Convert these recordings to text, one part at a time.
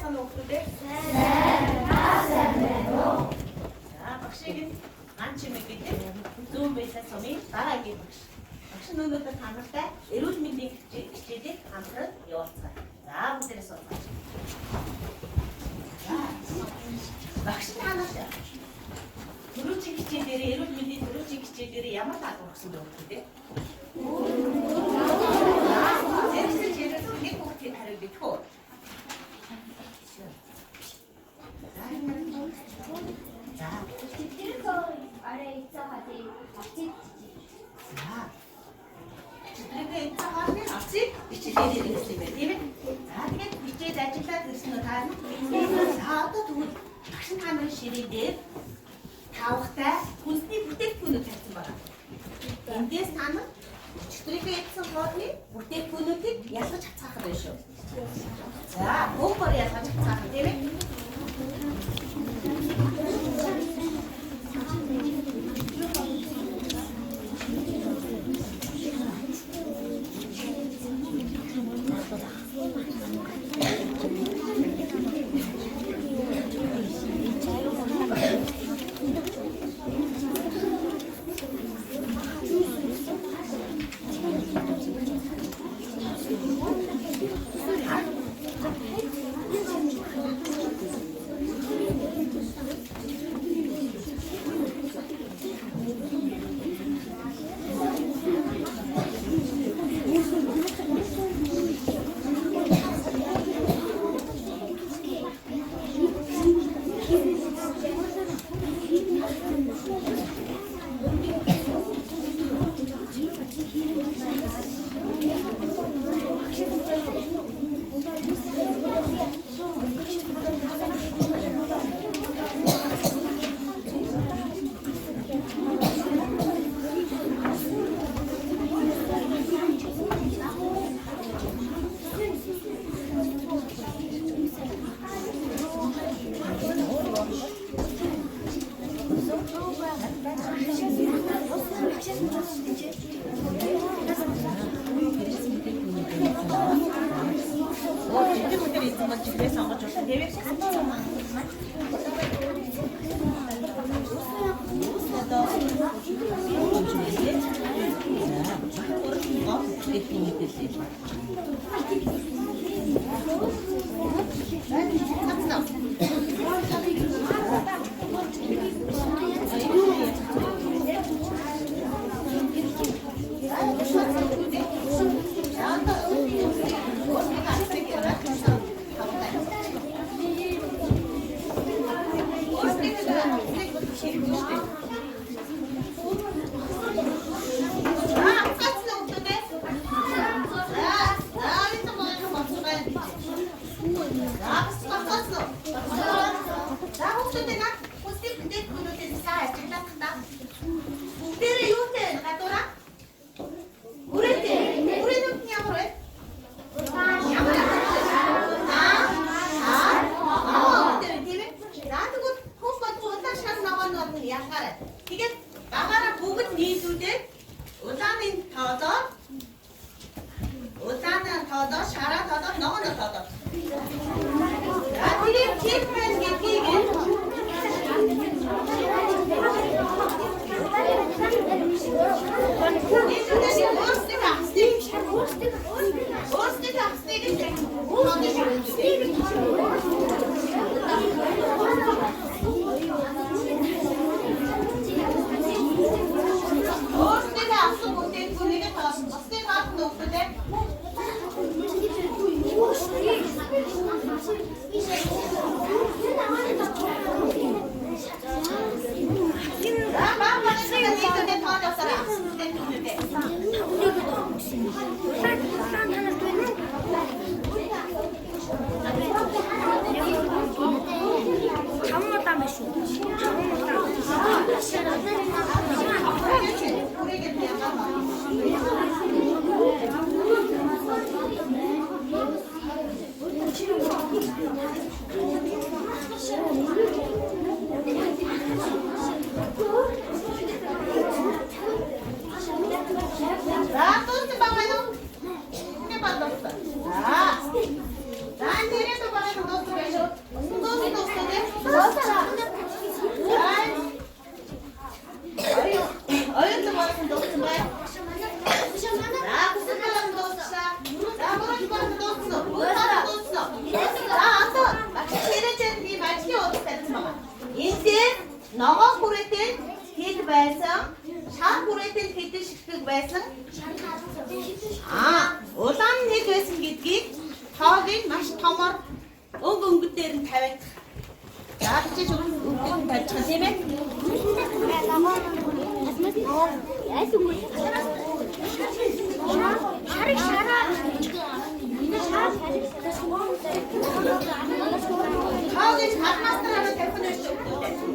Байцгаана уу хүүхдүүдээ? Сайн. Та сайн байна уу? За, багшийг нь Ган чимэг гэдэг Зүүн Бэлэн сумын дараагийн багш. Багш нь өнөөдөр та нартай эрүүл мэндийн хичээлийг хамтран явуулцгаая. За, бүгдээрээ сууцгаая. За, багш та нарт түрүүчийн хичээлээр эрүүл мэндийн түрүүчийн хичээлээр ямар даалгавар өгсөн бэ хүүхдүүдээ? Зэрэгсэж ярилцсан нэг хүүхдийн хариу мэдэх үү? За. Арай эцэг хадыг авчид. За. Чөтгөрийн эцэг хоолны авчиг хичээлээр ирсэн юм байна, тийм ээ? За, тэгээд хичээл ажиллаад ирсэн үү та нар? За, одоо тэгвэл багш та нарын ширээн дээр тавхтай хүнсний бүтээгдэхүүнүүд тавьсан байна. Эндээс та нар чөтгөрийн эцэг хоолны бүтээгдэхүүнүүдийг ялгаж хацгаах байна шүү. За, бөмбөр ялгаж хацгаах, тийм ээ? Жигтэй бүгдээр эзэн бол жигтэй сонгож болно, тийм ээ? Одоо гол бүтээгдэхүүн мэдээлэл. За, Ногоон хүрээтэй хэд байсан? Шар хүрээтэй хэдэн ширхэг байсан? Улаан нь хэд байсан гэдгийг тоог нь маш томор өнгө өнгө дээр нь тавиад. За бичиж өнгө өнгө тавьчих тийм ээ. Тоог нь фломастераар тавих нь шүү дээ.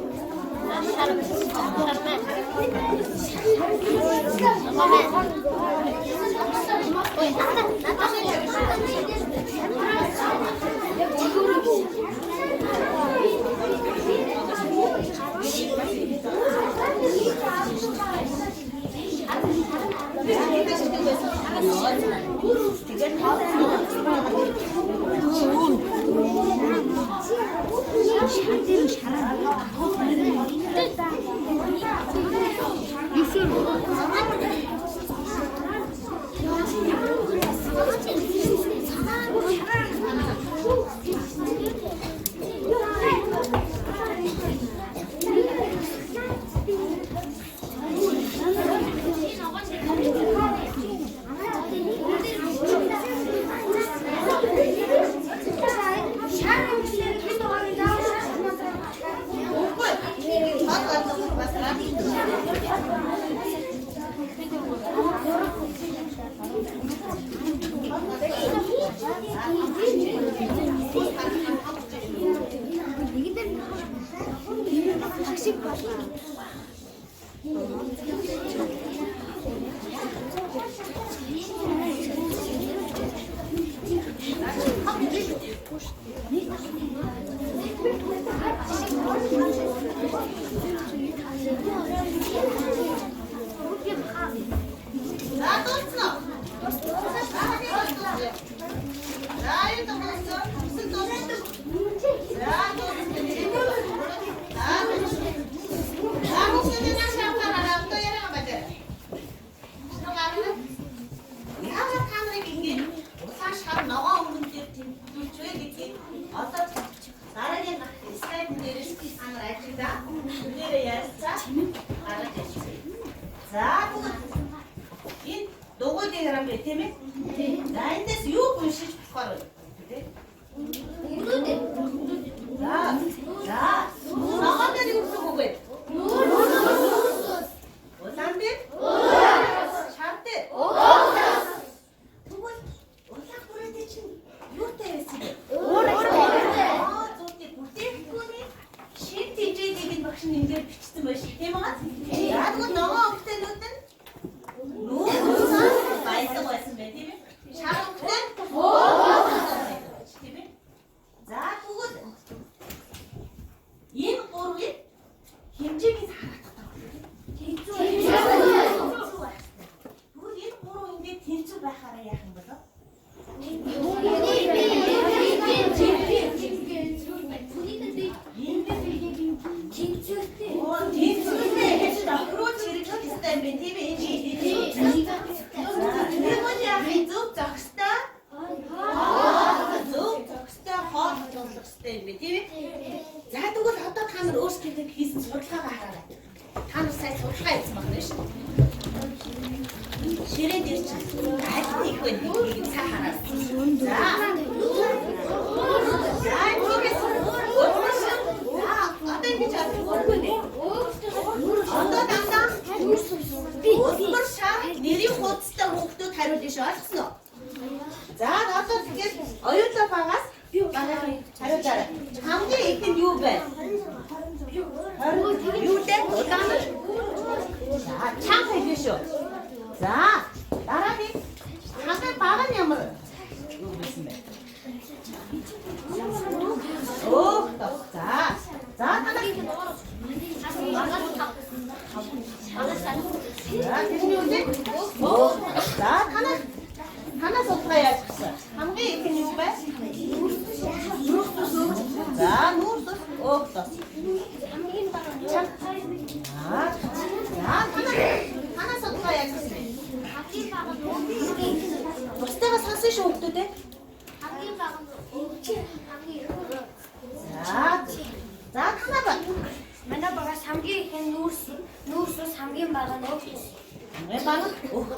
Хамгийн бага нь өөх.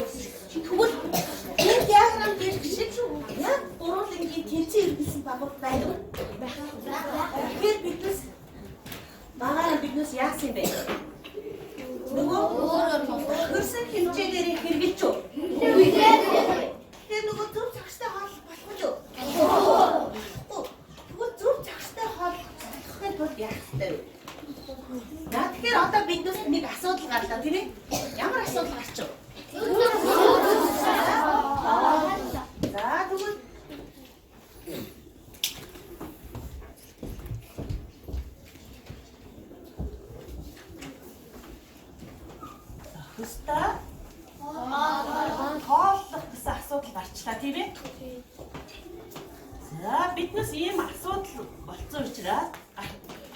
Тэгвэл энэ диаграм дээр шиг яг гурвангийн тэнцэн эргэлсэн багууд байна уу? Тэгэхээр биднес багаараа биднес яасан юм бэ? Нөгөө хөрсөн хэмжээгээр хэрэгжилж үү? Тэгэхээр нөгөө зөв цагштай хоол болох уу? Болохгүй. Тэгвэл зөв цагштай хоол болохын тулд яах ёстой вэ? За тэгэхээр одоо биднес нэг асуудал гарлаа тийм ээ? Ямар асуудал гарч вэ? За тэгвэл хөстөө хооллох гэсэн асуудал гарчлаа тийм ээ? За биднес ийм асуудал болцсон учраас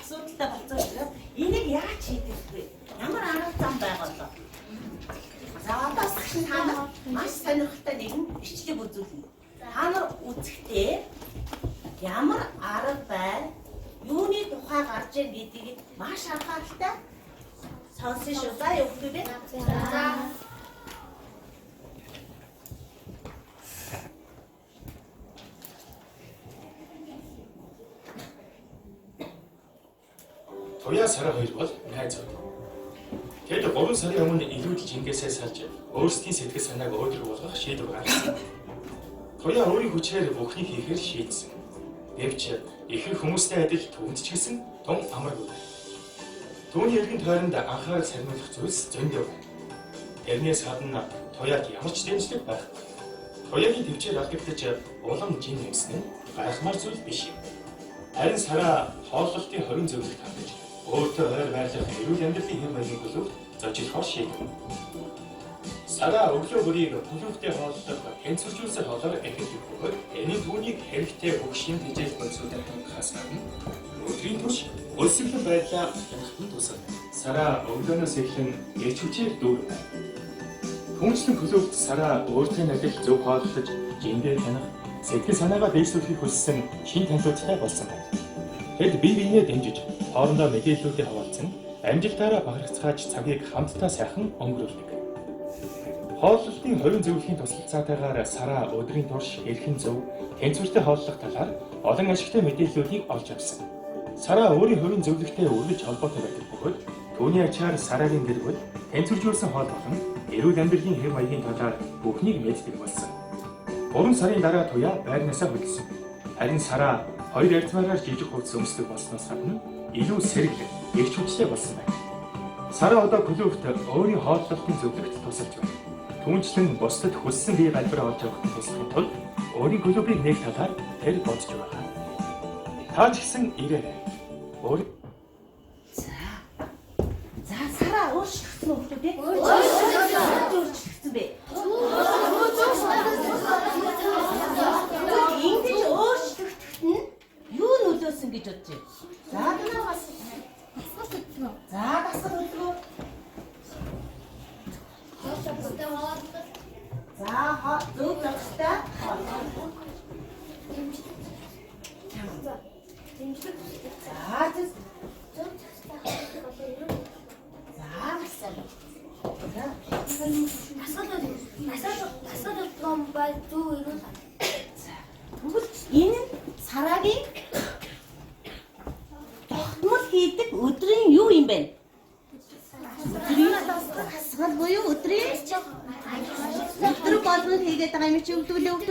асуудалтай болцсон учраас энийг яаж шийдэх вэ? Ямар арга зам байгаа вэ? За одоо багш та нар маш сонирхолтой нэгэн бичлэг үзүүлнэ. Та нар үзэхдээ ямар арга байна, юуны тухай гарч ийн гэдгийг маш анхааралтай сонсон шүү. За юу гэх вэ? За. Туяа Сараа хоёр бол найзууд. Тэд 3 сарын өмнө илүүдэл жингээсээ салж өөрсдийн сэтгэл санааг өөдрөг болгох шийдвэр гаргасан. Туяа өөрийн хүчээр бүхнийг хийхээр шийдсэн. Гэвч ихэнх хүмүүстэй адил түүнд ч гэсэн тун амаргүй. Түүний эргэн тойронд анхаарал сарниулах зүйлс зөндөө байна. Тэрнээс гадна Туяад ямар ч дэмжлэг байхгүй. Туяагийн төвчээр алдагдаж улам жин нэмсэн нь гайхмаар зүйл биш юм. Харин Сараа хооллолтын 20 зөвлөгт хандаж өөртөө ойр байрлах эрүүл амьдралын хэв маягийн клубт зожилохоор шийдэв. Сараа өглөө бүрийг клубтэй хооллох хэнцвэржүүлсэн хоолоор эхэлдэг бөгөөд энэ түүнийг хэрэгтэй бүх шим тэжээл бодисуудаар хангахаас гадна өдрийн турш өлсгөлэн байдлаа хянахад нь тусав. Сараа өглөөнөөс эхлэн эрч хүчээр дүүрэн байв. Түүнчлэн клубт Сараа өөртөө адил зөв хооллож, жиндээ таних, сэтгэл санаагаа дээшлүүлэхийг хүссэн шинэ танилуудтай болсон байна. Тэд бие биенээ дэмжиж, хоорондоо мэдээллүүдээ хаваалцсан, амжилтаараа бахархацгааж цагийг хамтдаа сайхан өнгөрүүлдэг. Хооллолтын 20 зөвлөхийн туслалцаатайгаар Сараа өдрийн турш эрхэн зөв, тэнцвэртэй хооллох талаар олон ашигтай мэдээллүүдийг олж авсан. Сараа өөрийн хувийн зөвлөгтэй үргэлж холбоотой байдаг бөгөөд түүний ачаар Сараагийн гэр бүл тэнцвэржүүлсэн хоол болон эрүүл амьдралын хэв маягийн талаар бүхнийг мэддэг болсон. 3 сарын дараа Туяа байрнаасаа хөдөлсөн. Харин Сараа хоёр ярилцмаараар жижиг хувцас өмсдөг болсноос гадна илүү сэргэлэн, эрч хүчтэй болсон байна. Сараа одоо клубт өөрийн хооллолтын зөвлөгт тусалж байна. Түүнчлэн бусдад хүссэн бие галбираа олж авахд туслахын тулд өөрийн клубыг нээх талаар тэр бодож байгаа. Та ч гэсэн ирээрэй. Өөр За Сараа өөрчлөгдсөн үү хүмүүс ээ? Өөрчлөгдсөн бэ? Ингэж өөрчлөгдөхөд нь юу нөлөөсөн гэж бодож байна? За танаа бас за дасгал хөдөлгөөн. За зөв зохистой. За зөв. За маш сайн. За тэгвэл энэ нь Сараагийн тогтмол хийдэг өдрийн юу юм бэ? Өдрийн дасгал буюу өдрийн өдөр болгон хийгээд байгаа юм чи юу гэдэг лээ үү?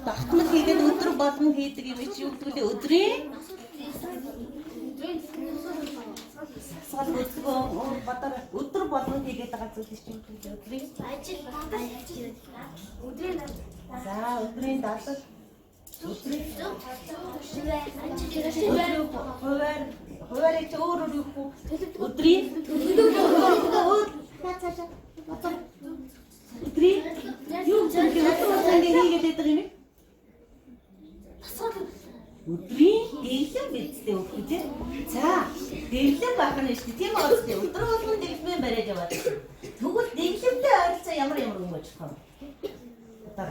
Тогтмол хийгээд өдөр болгон хийдэг юм чи юу гэдэг лээ? Өдрийн дасгал хөдөлгөөн бодоор өдөр болгон хийгээд байгаа зүйл чи юу гэдэг лээ? Өдрийн за өдрийн дадлал өдрийн хуваар чи өөр өөр юу хүү? Өдрийн өөр цаашаа бодоор өдрийн юу гэдэг өдөр болгон хийгээд байдаг юм бэ? Өдрийн дэглэм бидтэй өгөх үү? За, дэглэм байх нь шүү дээ. Тийм үү? Өдөр болгон дэглэмээ бариад яваад. Тэгвэл дэглэмтэй ойролцоо ямар ямар юм болж болох юм? Одоо.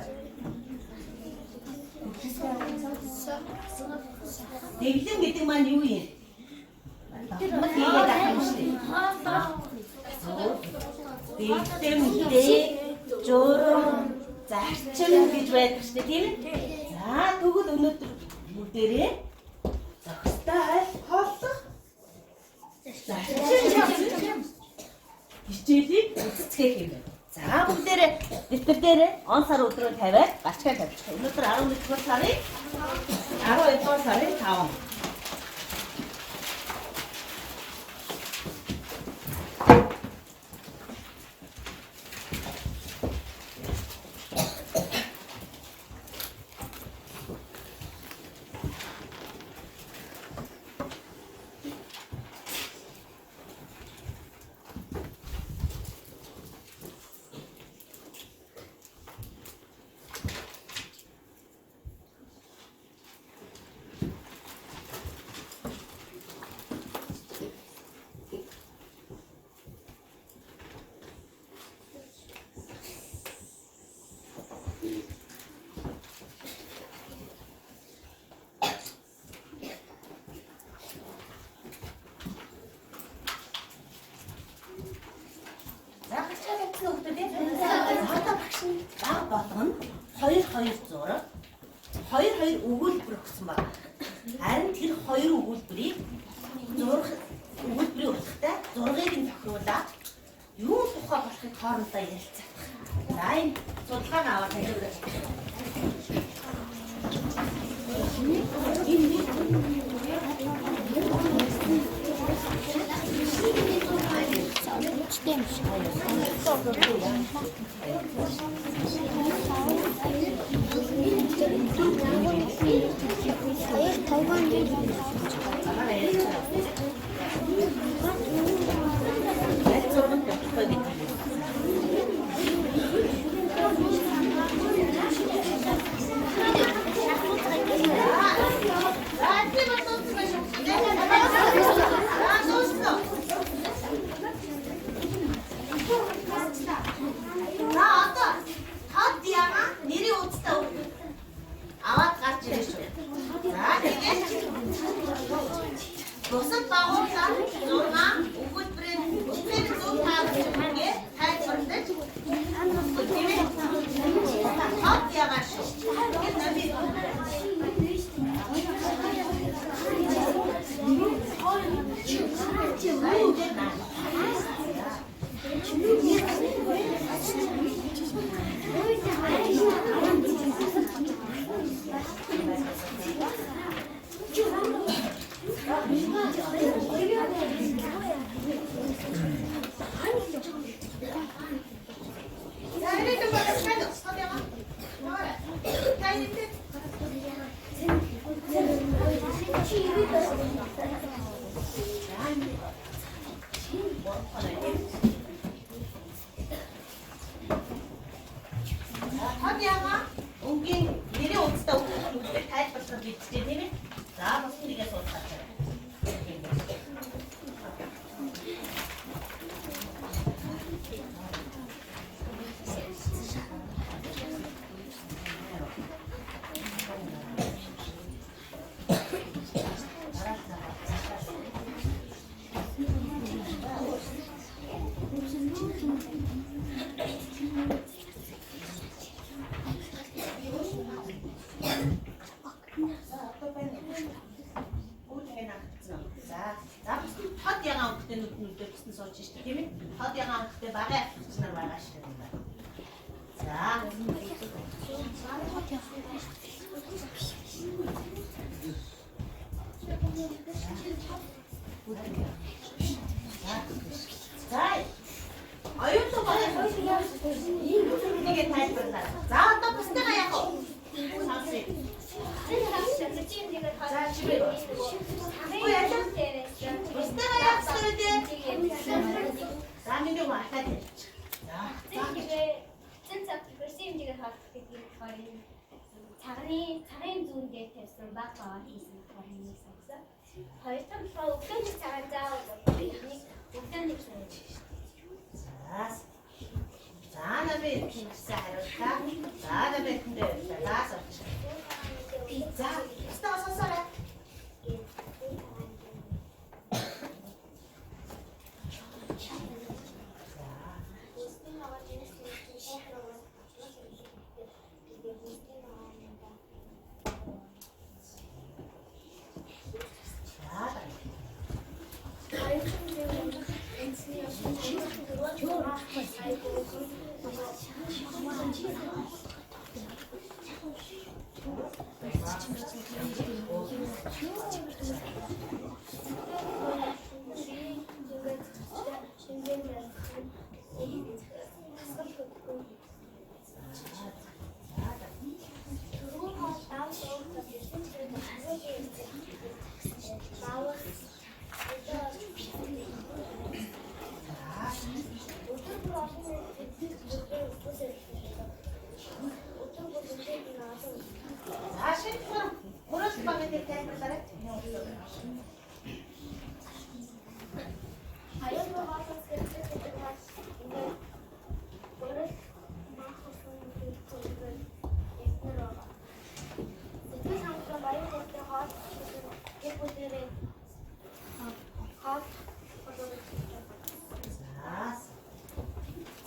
Дэглэм гэдэг маань юу юм? Тогтмол хийгээд авах юм шүү дээ. Бэлтэмтэй, журам, зарчим гэж байдаг шүү дээ, тийм ээ? За тэгвэл өнөөдөр бүгдээрээ зохистой хоол хооллох зарчим хичээлийг үзэцгээх юм байна. За бүгдээрээ дэвтэр дээрээ он сар өдрөө тавиад гарчгаа тавьчих. Өнөөдөр 11-р сарын 12-р сарын 5. За гарчгаа тавьсан хүмүүс ээ. За одоо багш нь баг болгоно 2 2 зураг 2 2 өгүүлбэр өгсөн байна. Харин тэр хоёр өгүүлбэрийг зурах өгүүлбэрийн утгатай зургийг нь тохируулаад юу тухай болохыг хоорондоо ярилцах. За энэ судалгааг аваад тавиурай. Хоёр тавган дээр Аль зураг нь тодорхой гэдэг. За тийм бол дууссан байх шүү. За дууссан. За одоо тод яга нэрийн уудтай өгдөг. Аваад гарч ирнэ шүү. За тэгээд бусад багуулаад 6 өгүүлбэрийн үсэг зөв таарч ингээ тайлбарлаж тийм ээ. Тод яга шүү. Тэгэхээр намын За энэ бол шал тод яга. Та энэ Тод яга өнгийн нэрийн уудтай өгүүлбэр тайлбарлах бичжээ тийм ээ. За бус нэгээ суулгах. За за бус нь тод ягаан өнгөтэй нүднүүдээр бус нь сууж штэ тийм ээ. Тод ягаан өнгөтэй бага ах нар байгаа шүү дээ. За за оюутан байгаа ийм нэгэ тайлбарлаа. За одоо бусдыгаа яах вэ? Сонсъё. За чимээ. Бусдыгаа яах ёстой вэ? За миний хатаад ярьчих. За цагааны зүүн дээр тавьсан баг баваа хийсэн болохоор энийг сонгосон. Хоёр дахь нь болохоор өглөөний цагаан заавал нэг өглөөний цагаан. За намын хинжсэн хариултаа. За намын тэндээ баярлалаа. За суучих. За бусдаа сонсоорой.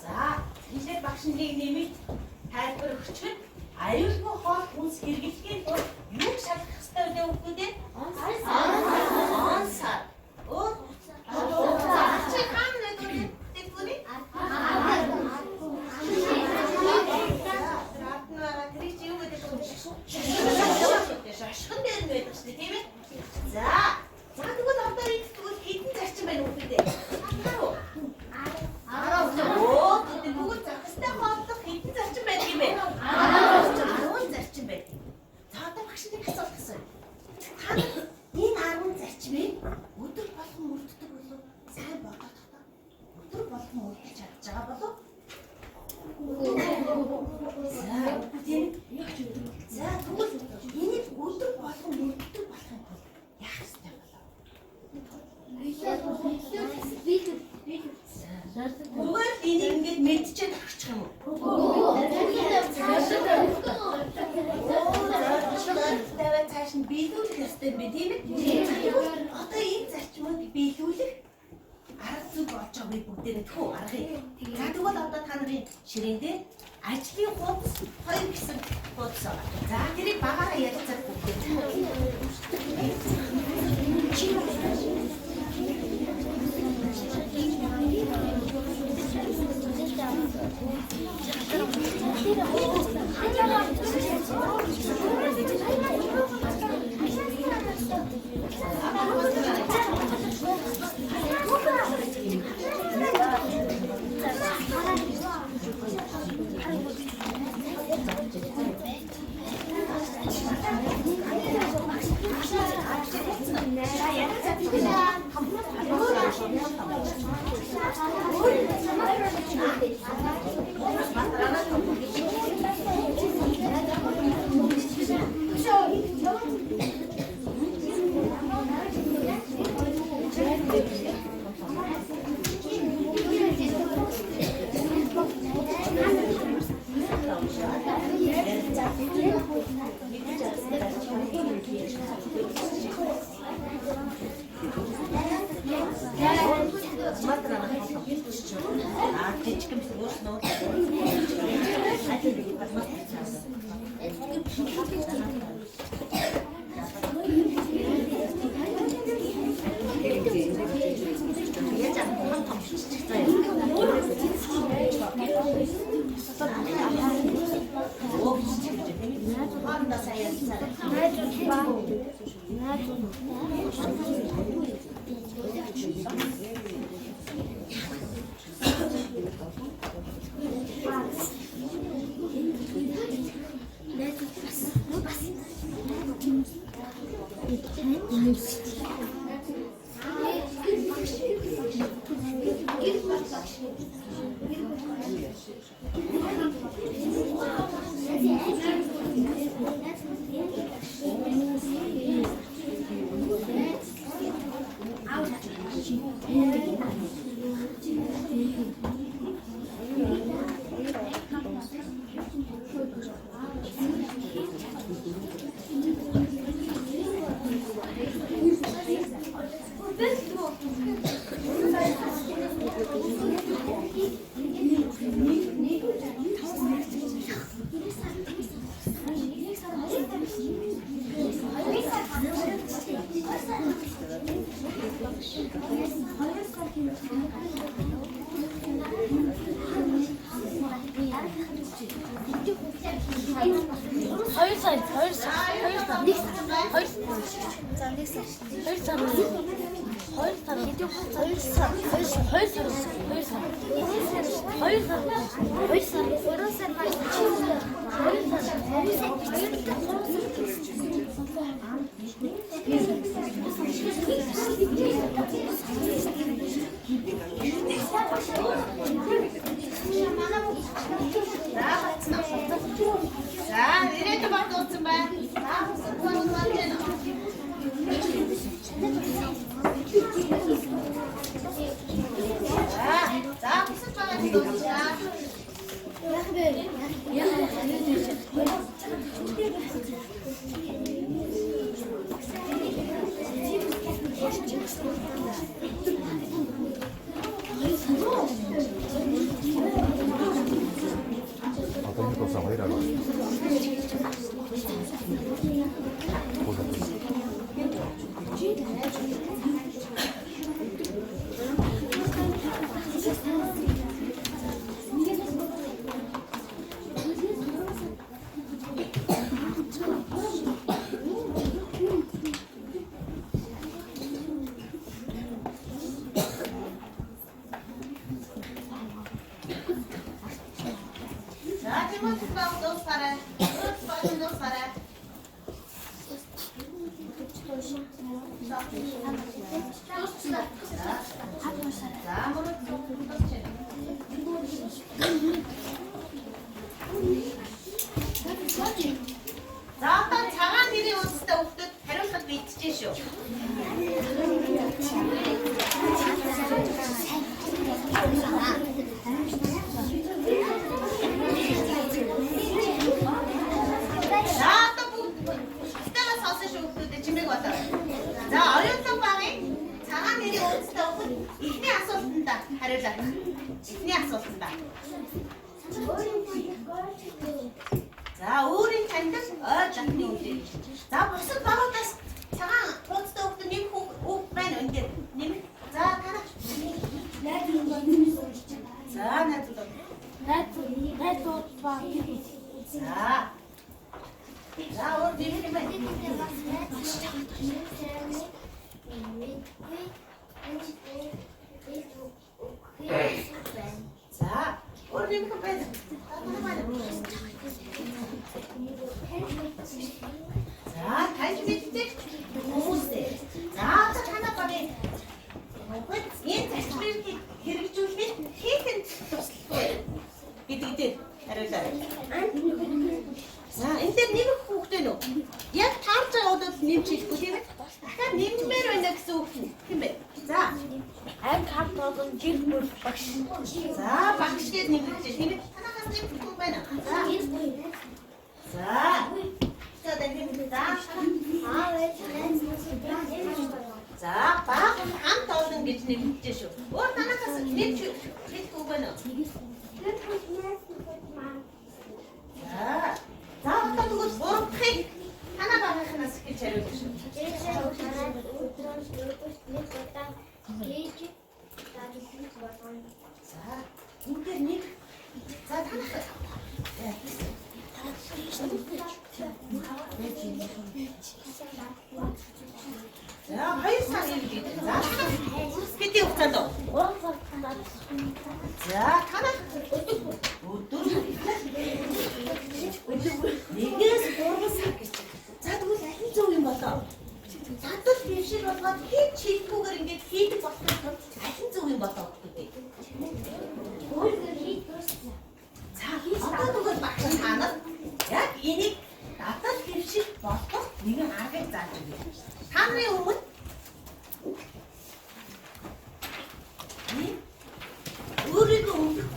За, тэгэхээр багш нэрийг нэмэлт тайлбар өгчхөд аюулгүй хоол хүнс хэрэглэхийн тулд юуг шалгах ёстой вэ хүүхдүүд ээ? Он сар. Өөр чи хаана байдаг вэ? Тэтгэврийн? Ратнаа тэр чи юу гэдэг вэ? Шашхан дээр нь байдаг шүү дээ, тийм ээ? За. За тэгвэл одоо энэ тэгвэл хэдэн зарчим байна хүүхдүүд ээ? 10. Тэгвэл загастай хооллох хэдэн зарчим байдаг юм бэ? 10 зарчим байдаг. За одоо багш нэг асуулт асууя. Та энэ 10 зарчмыг өдөр болгон мөрддөг болов сайн бодоод та өдөр болгон мөрдөж чадж байгаа болов? За тийм ээ. За тэгвэл энийг өдөр болгон мөрддөг болохын тулд яах ёстой болов? Зүгээр л энийг ингээд мэдчихэд орчих юм уу? Тавиад цааш нь биелүүлэх ёстой юм бэ, тийм ээ? Одоо энэ зарчмыг биелүүлэх арга зүй болж байгаа би бүгдээрээ тхүү аргыг. За тэгвэл одоо та нарын ширээн дээр ажлын хуудас 2 гэсэн хуудас байгаа. За тэрийг багаараа ярилцаад бүгдээ. сар, 2 сар, 2 сар, 1 сар, 2 за 1 сар, 2 сар, 2 сар, 2 сар, 2 сар, 2 сар, 2 сар, 2 сар, 2 сар, 3 сар, 2 сар, 2 сар, За, ирээдүйн баг дуудсан байна. За, бусад маань болж байна. За, бусад багаас дуудсан. Одоо энэ дуусаа баяраа. За, Тимот баг дуусаарай. Өрөөд баг дуусаарай. За, мөрөд дуусч байна. За, одоо цагаан нэрийн үндэстэй хүүхдүүд хариултад бэлтжээ шүү. За, одоо бүгд бусдаа сонсон шүү хүүхдүүдээ чимээг бодоо. За, оюутан багын цагаан нэрийн үндэстэй хүүхэд эхний асуултанд хариулаа. Эхний асуултанд. За, өөрийн таньдаг ой латны үгийг. За, бусад багуудаас цагаан тууцтай хүүхэд нэг үг байна энэ дээр. Нэмэх. За, танах. За, найзууд. Найзууд баг. За. За, өөр нэмэх юм байна. За, өөр нэмэх юм байна. Та нар байна. За, таньж мэддэг хүмүүсээ. За, одоо танаа багийн хүүхэд энэ зарчмыг хэрэгжүүлэхэд хийх нь туслахгүй гэдэг дээр хариулаарай. За, энэ дээр нэмэх хүүхдээ нөө. Яг таарч байгаа бол нэмж хэлэхгүй тийм ээ. Дахиад нэммээр байна гэсэн үг юм бэ? За, Анги хамт олон гэр бүл багш. за багш гэж нэмж тийм ээ. Танахаас нэмэх үг байна. За. За. За, дахин за. За, баг хамт олон гэж нэмжээ шүү. Өөр танахаас нэмж хэлэх үг байна уу? За. За, одоо тэгвэл гурав дахьыг танаа багийнхнаас эхэлж хариулна шүү. За, энэ дээр нэг. За, танах. За, 2 сар гэж гэдэг. За, хэдийн хугацаанд вэ? 3 сар. За, танах өдөр нэгээс 3 сар гэж. За, тэгвэл аль нь зөв юм болоо? Задал бэвшил болгоод хэд чийггүйгээр ингээд хийдэг болохын тулд аль нь зөв юм болоо гэдгийг. За, одоо тэгвэл багш та нар яг энийг дадал бэвшил болгох нэгэн аргыг зааж өгье. Та нарын өмнө өөрийгөө өмнөх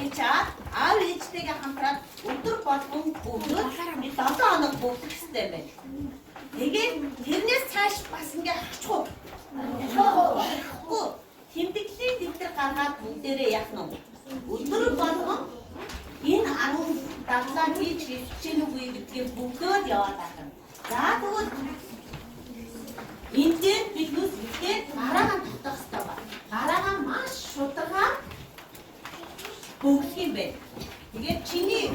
Бичаад аав ээжтэйгээ хамтраад өдөр болгон бөглөөд 7 хоног бөглөх хэрэгтэй байна. Тэгээд тэрнээс цааш бас ингээ орчих уу? Орхихгүй. Тэмдэглэлийн дэвтэр гаргаад бүгдээрээ яах нь вэ? Өдөр болгон энэ 10 дадлаа хийж хичээн үгүй гэдгийг бөглөөд яваад байх юм. За тэгвэл энэ дээр бид нүс ихтэй гараагаа тогтоох хэрэгтэй байна. Гараагаа маш шударгаа бөглөх юм байна. Тэгээд чиний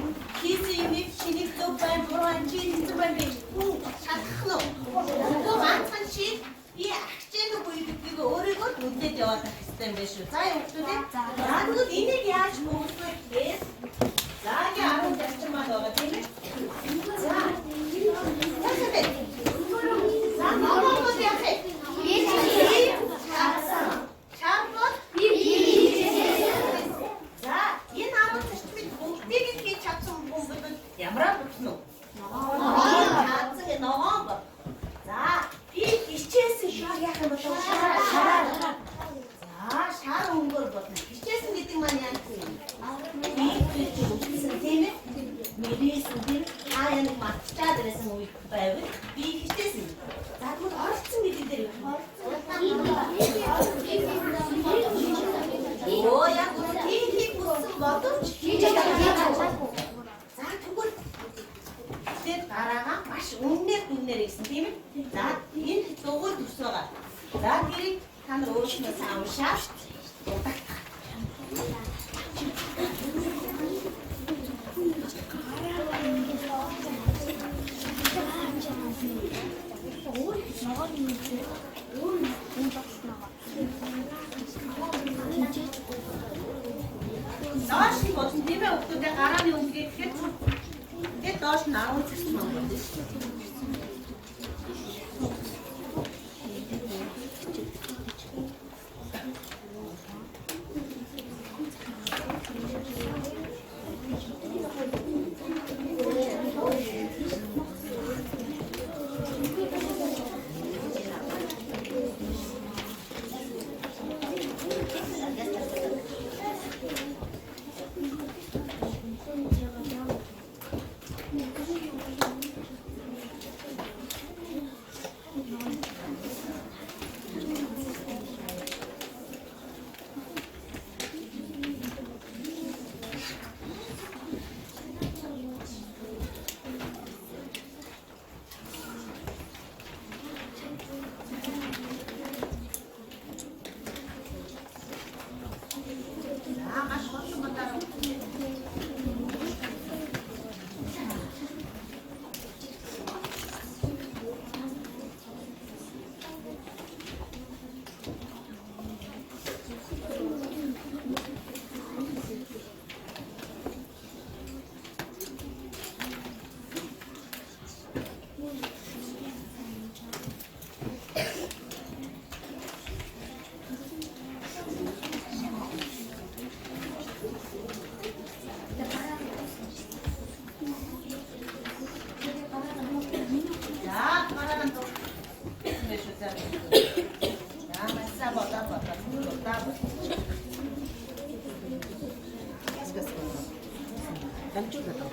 хийсэн юмыг чиний зөв байна, буруу байна, чи хэзээ байна гэж хүн шалгах нь. Нөгөө ганцхан чи би агчээн үгүй гэдгийг өөрийгөө үнэлээд яваад байх хэрэгтэй юм байна шүү. За явуултуу. За тэгвэл энийг яаж бөглөх вэ гэхээр за ингээ 10 зарчим маань байгаа тийм ээ. За. За ногоон бол яах вэ? Шар бол За энэ 10 зарчмыг бүгдийг нь хийж чадсан хүн бол ямараа болно уу? Ногоон. Чадсан ногоон бол. За би хичээсэн шар яах юм бол шар. За шар өнгөөр болно. Хичээсэн гэдэг маань яах юм? Би хичээсэн тийм ээ? Мэрээсэн тийм аа яг мартчаад байсан үе байвал би хичээсэн. За тэгвэл оролцсон гэдэг дээр юу? Оо яг үнэ хийхийг хүссэн боловч хийж чадаагүй. За тэгвэл тэр гараагаа маш үннээр дүнээр хийсэн тийм ээ? За энэ дугуй төс байгаа. За тэрийг та нар өөрснөө сайн уншаад дутагдах. Доош нь болно тийм ээ хүүхдүүдээ гарааны өнгө гэхэд тэгээд доош нь 10 зарчим болно шүү. За маш хурдан бодоо. За гараагаа дуртай шүү за. За маш сайн бодоо бодоо. Дамжуулаад.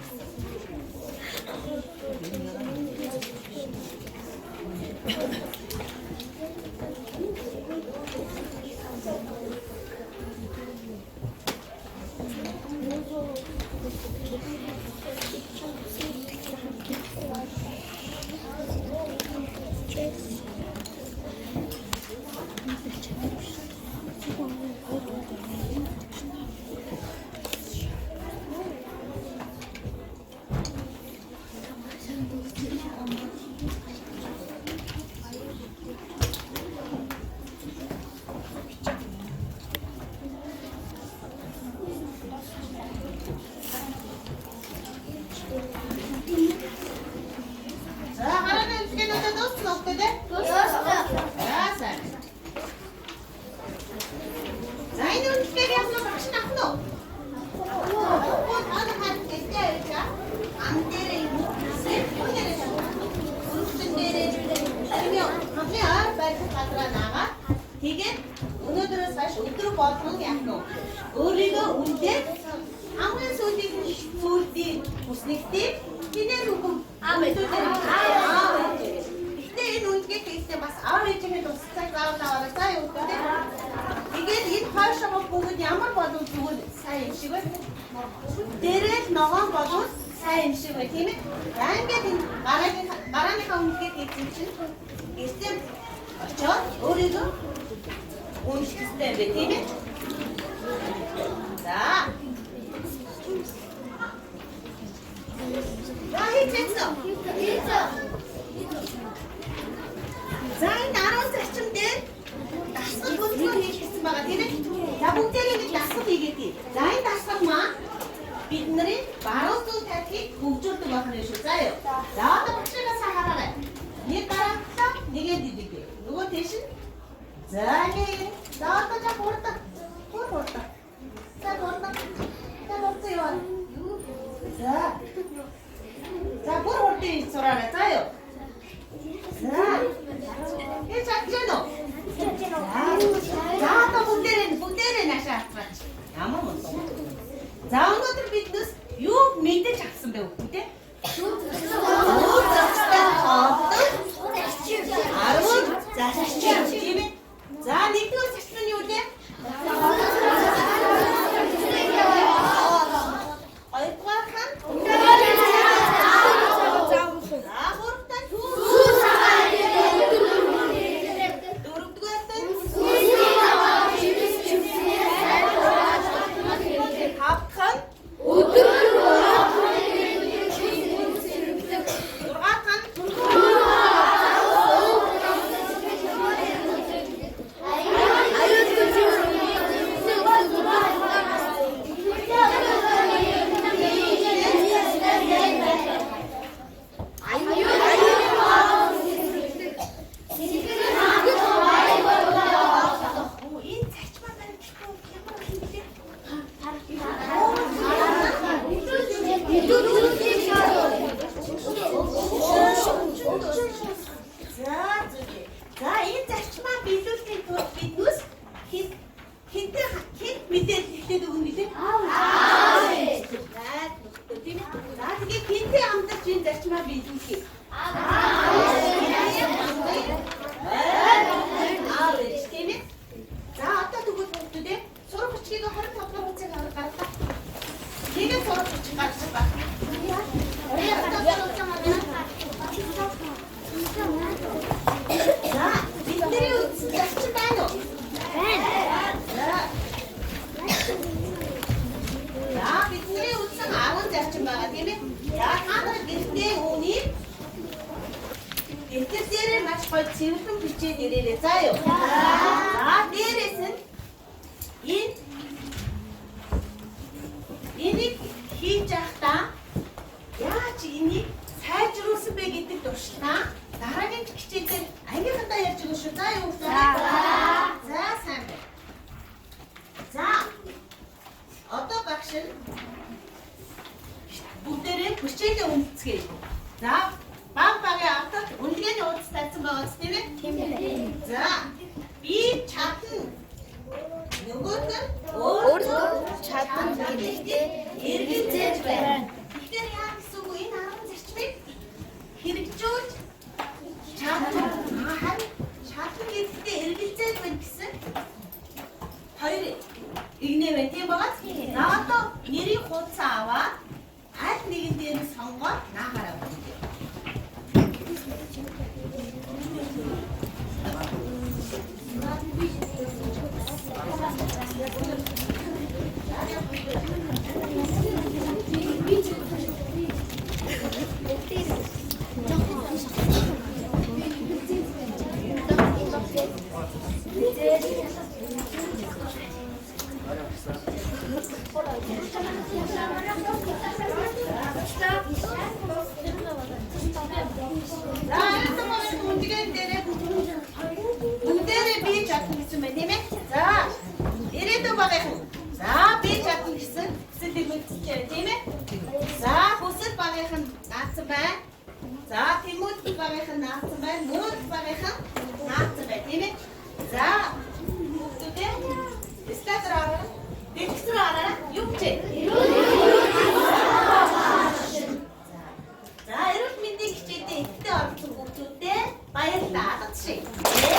Нэг тийм хинээр үгэн аав ээж. Аав ээж. Гэхдээ энэ үнэлгээ хийхдээ бас аав ээжийнхээ тусалцааг заавал аваарай. За юу гэдэг. Тэгээд энэ хойшоо бүгд ямар болов зүгээр сайн юм шиг байна. Дээрэл ногоон болов сайн юм шиг байна, тийм ээ? За ингээд энэ гарааныхаа үнэлгээ хийсэн чинь гэртээ очоод өөрийгөө үнэлэх хэрэгтэй юм байна, тийм ээ? За. За хийчихсэн. За энэ 10 зарчим дээр дасгал хөдөлгөөн хийх гэсэн байгаа, тийм ээ? За бүгдээрээ нэг дасгал хийгээд тий. За энэ дасгал маань бидний баруун зүүн талыг хөгжүүлдэг байх нь шүү. За юу. За одоо багшийнхаа сайн хараарай. Нэг гараалаа, нэгээ дидэг. Нөгөө тийш нь. За ингэ. За одоо жаа хурдан. Хурдан хурдан. За хурдан. За хурдан яваа. За. За бүр хурдан хийж сураарай. За юу. За. Хийж чадж байна уу? За одоо бүгдээрээ наашаа хацгаач. Ямар мөн. За өнөөдөр биднээс юу мэдэж авсан бэ бүгдээ? Үр зохистой хооллох 10 зарчим, тийм ээ? За нэгдүгээр зарчим нь юу вэ? Хоёрдугаарх нь за гуравдугаар нь дөрөвдүгээр нь тавдах нь зургаадах нь энэ зарчмаа барь ямар юм бэ? За зөв. За энэ зарчмаа биелүүлэхийн тулд биднээс хинтээ хэн мэдээлэл эхлээд өгнө гэлээ? Аа. За тийм ээ. За тэгээ хинтээ амьдарч энэ зарчмаа биелүүлэх юм. Аа ээж тийм ээ. За одоо тэгвэл хүүхдүүдээ сурах бичгийг 25 дугаар хуудсыг гаргалаа. Тэгээд сурах бичиг гарч байна. За бидний үндсэн зарчим байна уу? Байна. За бидний үндсэн 10 зарчим байгаа, тийм ээ. За та нар гэртээ үүнийг дэвтэр дээрээ маш гоё цэвэрхэн бичээд ирээрэй. За юу. За дээрээс нь энийг хийж явахдаа яаж энийг сайжруулсан бэ гэдэг туршлагаа дараагийн хичээлээр ангийнхандаа ярьж өгнө шүү. За юу. За сайн байна. За одоо багш нь бүгдээрээ хичээлээ үнэлцгээе. За баг багийн автод үнэлгээний хуудас тавьсан байгаа биз тийм ээ? Тийм ээ. За би чадна. Нөгөөх нь өөртөө чадна гэдэгтээ эргэлзээж байна. Тэгэхээр яа гэсэн үг вэ? Энэ 10 зарчмыг хэрэгжүүлж чадна. Харин чадна гэдэгтээ эргэлзээж байна гэсэн хоёр игнэ байна, тийм байгаа. За одоо нэрийн хуудасаа аваад аль нэгэн дээр нь сонгоод наагаараа өгнө. За айлтсан багийн үнэлгээн дээрээ бүгдээрээ би чадна гэсэн байна, тийм ээ? За ирээдүйн багийнхан за би чадна гэсэн хүсэл эрмэлзэлтэй, тийм ээ? За хүсэл багийнхан наацсан байна. За Тэмүүлэл багийнхан наацсан байна. Мөрөл багийнхан наацсан байна, тийм ээ? За хүүхдүүдээ слайд руу ороо. Дэлгэц рүү ороо. Юу гэж? За одоо жишээ.